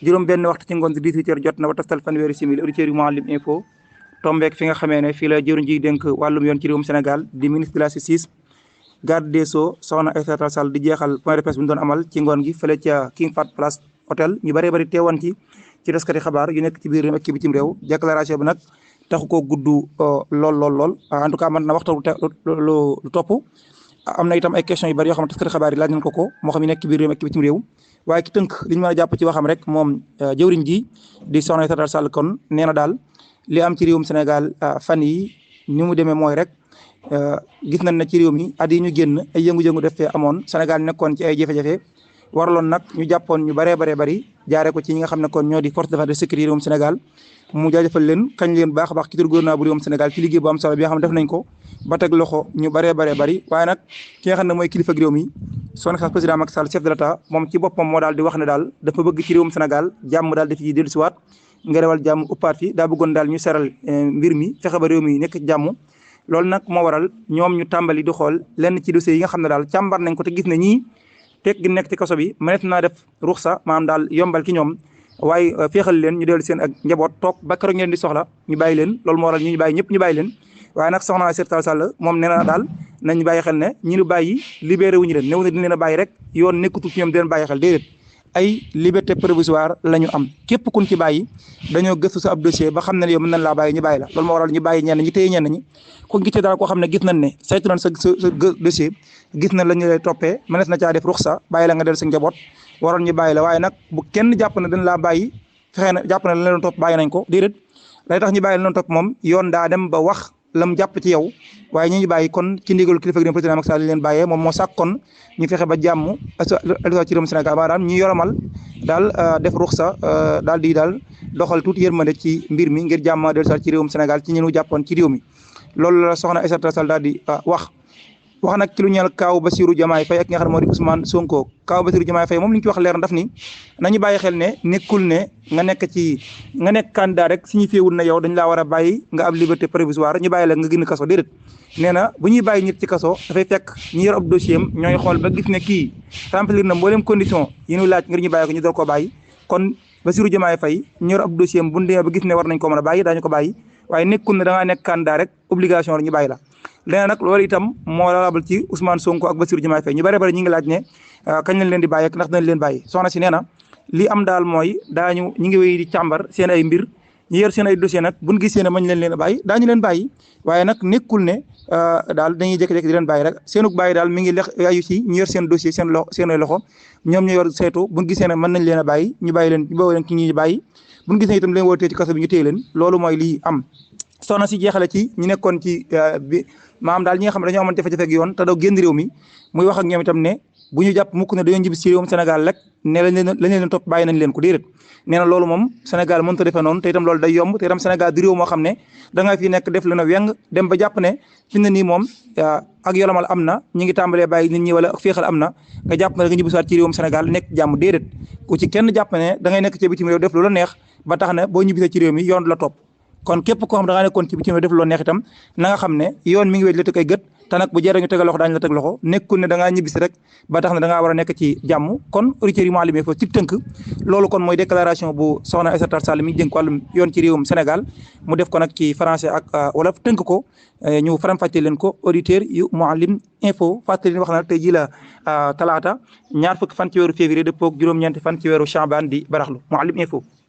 juróom benn waxtu ci ngoon si 18h jot na ba toftal fanweeri simili auditeurs yu Mouhalim info tombeek fi nga xamee ne fii la jëruñ ji dénk wàllum yoon ci réewum Sénégal di ministre de la justice garde des Sceaux soxna Aïssata Tall Sall di jeexal point de presse bi ñu doon amal ci ngoon gi fële ca King Fahd Palace hôtel ñu bëree bëri teewoon ci taskati xabaar yu nekk ci biir réew ak ci bitim réew déclaration bi nag taxu koo gudd lool en tout cas man na waxtu lu topp am na itam ay questions yu bëri yoo xam ne taskati xabaar yi laaj nañ ko moo xam ne nekk ci biir réew ak ci bitim réew waaye ki tënk li ñu mën a jàpp ci waxam rek moom jëwriñ ji di soxna Aïssata Tall Sall kon nee na daal li am ci réewum Sénégal fan yi ni mu demee mooy rek gis nañ ne ci réew mi at yi ñu génn ay yëngu-yëngu def fee amoon Sénégal nekkoon ci ay jafe-jafe waraloon nag ñu jàppoon ñu baree bari jaaree ko ci ñi nga xam ne kon ñoo di force de défense de sécurité réewum Sénégal mu jaajëfal leen kañ leen baax a baax ci tur gouvernement bu réewum Sénégal ci liggéey bu am solo bi nga xam ne def nañ ko ba teg loxo ñu baree bari waaye nag ki nga xam ne mooy kilifa réew mi son excellence président Macky Sall chef de l'État moom ci boppam moo daal di wax ne daal dafa bëgg ci réewum Sénégal jàmm daal di fi dellusiwaat nga rewal jàmm uppaat fi daa bëggoon daal ñu seral mbir mi fexe ba réew mi nekk jàmm loolu nag moo waral ñoom ñu tàmbali di xool lenn ci dossiers yi nga xam ne daal càmbar nañ ko te gis ne ñii teg gi nekk ci kaso bi mënees naa def ruxsa maanaam daal yombal ci ñoom waaye féexal leen ñu dellu seen ak njaboot toog ba keroog ngeen di soxla ñu bàyyi leen loolu moo waral ñu bàyyi ñëpp ñu bàyyi leen waaye nag soxna Aïssata Tall Sall moom nee na daal nañ bàyyi xel ne ñi ñu bàyyi libéré wuñu leen néew na dina leen a bàyyi rek yoon nekkutul ci ñoom di leen bàyyi xel déedéet ay liberté provisoire la ñu am képp kun ci bàyyi dañoo gëstu sa ab dossier ba xam ne yow mën nañ laa bàyyi ñu bàyyi la loolu moo waral ñu bàyyi ñenn ñi téye ñenn ñi ku gisee daal koo xam ne gis nañ ne saytu nañ sa dossier gis nañ la ñu lay toppee mënees na caa def ruxsa bàyyi la nga del sa njaboot waroon ñu bàyyi la waaye nag bu kenn jàpp ne dañ laa bàyyi fexe na jàpp ne la leen topp bàyyi nañ ko déedéet lay tax ñu bàyyi la leen topp moom yoon daa dem ba wax lam jàpp ci yow waaye ñi ñu bàyyi kon ci ndigalu kilifa gi président Macky Sall leen bàyyee moom moo sàkk kon ñu fexe ba jàmm ci réewum Sénégal maanaam ñu yoromal daal def ruxsa daal di daal doxal tuuti yërmande ci mbir mi ngir jàmm dellusiwaat ci réewum Sénégal ci ñenu jàppoon ci réew mi loolu la soxna Aïssata Tall Sall daal di wax nag ci lu ñeel kaaw Bassirou Diomaye Faye ak nga xam ne moo di Ousmane Sonko kaaw Bassirou Diomaye Faye moom li ñu ci wax leer na daf ni nañu bàyyi xel ne nekkul ne nga nekk candidat rek signifié wul na yow dañ laa war a bàyyi nga am liberté provisoire ñu bàyyi la nga génn kaso déedéet nee na bu ñuy bàyyi nit ci kaso dafay fekk ñi yor ab dossier am ñooy xool ba gis ne kii remplir na mboolem condition yi ñu laaj ngir ñu bàyyi ko ñu door koo bàyyi kon Bassirou Diomaye Faye ñu yor ab dossier am bu ñu demee ba gis ne war nañ ko mën a bàyyi daañu ko bàyyi waaye nekkul ne da ngaa nekk candidat rek obligation la ñu bàyyi la léegi nag loolu itam moo valable ci Ousmane Sonko ak Bassirou Diomaye Faye ñu bëri ñi ngi laaj ne kañ lañ leen di bàyyi ak ndax dañ leen bàyyi soxna si nee na li am daal mooy ñi ngi wéy di càmbar seen ay mbir ñu yor seen ay dossier nag buñ gisee ne mañ leen a bàyyi daañu leen bàyyi waaye nag nekkul ne daal dañuy jékki-jékki di leen bàyyi rek seenug bàyyi daal mi ngi ayu ci ñu yor seen dossier seen ay loxo ñoom ñu yor saytu buñ gisee ne mën nañ leen a bàyyi ñu bàyyi leen ñu bàyyi leen ki ñuy bàyyi buñ gisee itam leen wootee ci kaso bi ñu téye leen loolu mooy lii am soxna si jeexale ci ñu nekkoon ci bi maanaam daal ñi nga xam ne dañoo amoon jafe-jafe ak yoon te daw génn réew mi muy wax ak ñoom itam ne bu ñu jàpp mukk ne dañoo njibis ci réewum Sénégal rek ne lañ leen topp bàyyi nañ leen ko déedéet nee na loolu moom Sénégal mënut a defee noonu te itam loolu day yomb te itam Sénégal di réew moo xam ne da nga fi nekk def lu na weng dem ba jàpp ne fi ne nii moom ak yolomal am na ñi ngi tàmbalee bàyyi nit ñi wala féexal am na nga jàpp ne da nga ñibisiwaat ci réewum Sénégal nekk jàmm déedéet ku ci kenn jàpp ne da ngay nekk ci bitim réew def lu la neex ba tax ne boo ñibisee ci réew mi yoon la topp kon képp koo xam da ngaa nekkoon ci bitim réew def loo neex itam na nga xam ne yoon mi ngi wéy la teg ay gët te nag bu jëree ñu tegal loxo daañu la teg loxo nekkul ne da ngaa ñibbisi rek ba tax ne da ngaa war a nekk ci jàmm kon auditeurs yi Mouhalim info ci tënk loolu kon mooy déclaration bu soxna Aïssata Tall Sall mi dénk wàllum yoon ci réewum Sénégal mu def ko nag ci français ak wolof tënk ko ñu faram-fàccee leen ko auditeurs yu Mouhalim info fàttali leen wax na tey jii la talaata 20 fan ci weeru février dëppoo ak juróom-ñeenti fan ci weeru Chaban di baraxlu Mouhalim info